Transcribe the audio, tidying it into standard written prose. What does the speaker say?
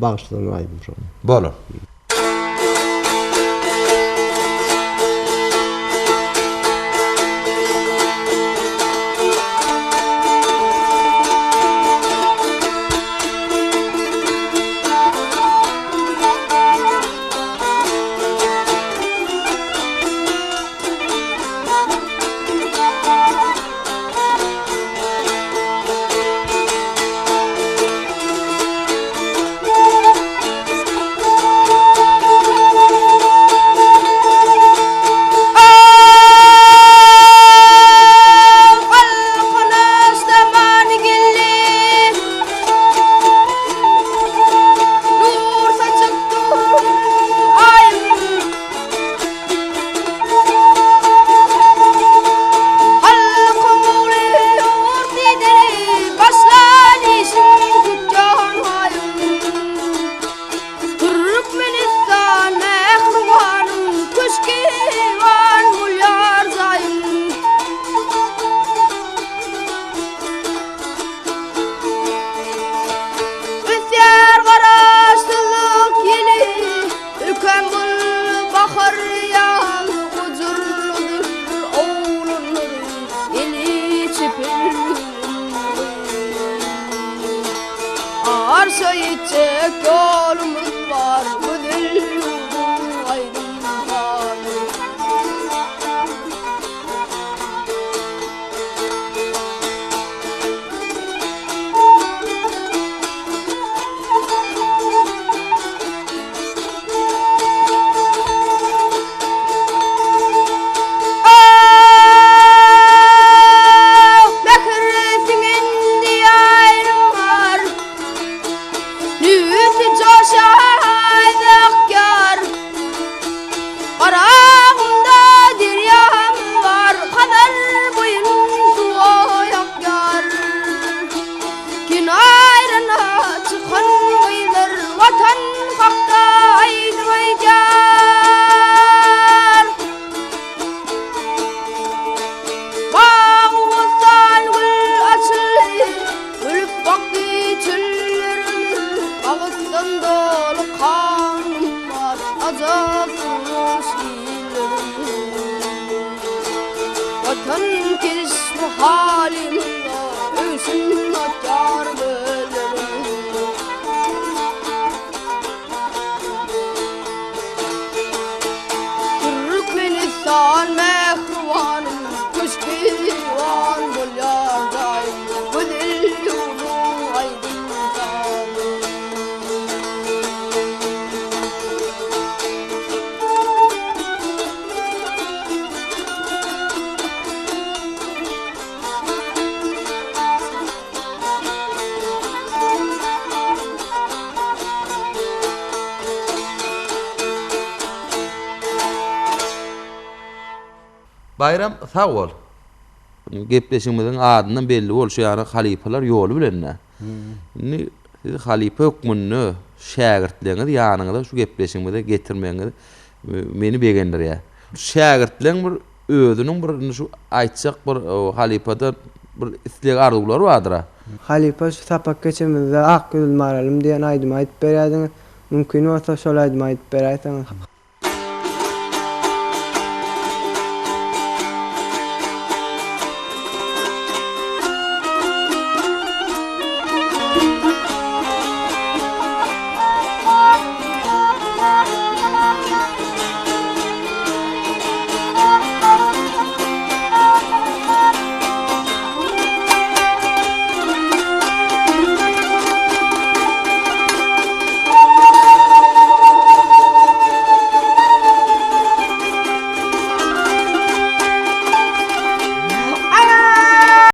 bagyşlanan aýdym şol. Bolar. Baýram sag bol. Gepleşigimiziň adyndan belli bolşy ýaly halypalar ýoly bilen-dä. Indi siz halypa hökmünde şägirtleriňizi ýanyňyza şu gepleşigimize getirmegiňiz meni begendirýär. Şägirtleň bir özüniň bir indi şu aýtjak bir halypadan bir isleg arzuwlary bardyr-a. Halypa şu sapak geçemizde Ak ýüzli maralym diýen aýdymy aýdyp berýärdiňiz. Mümkin bolsa şol aýdymy aýdyp beräýseňiz.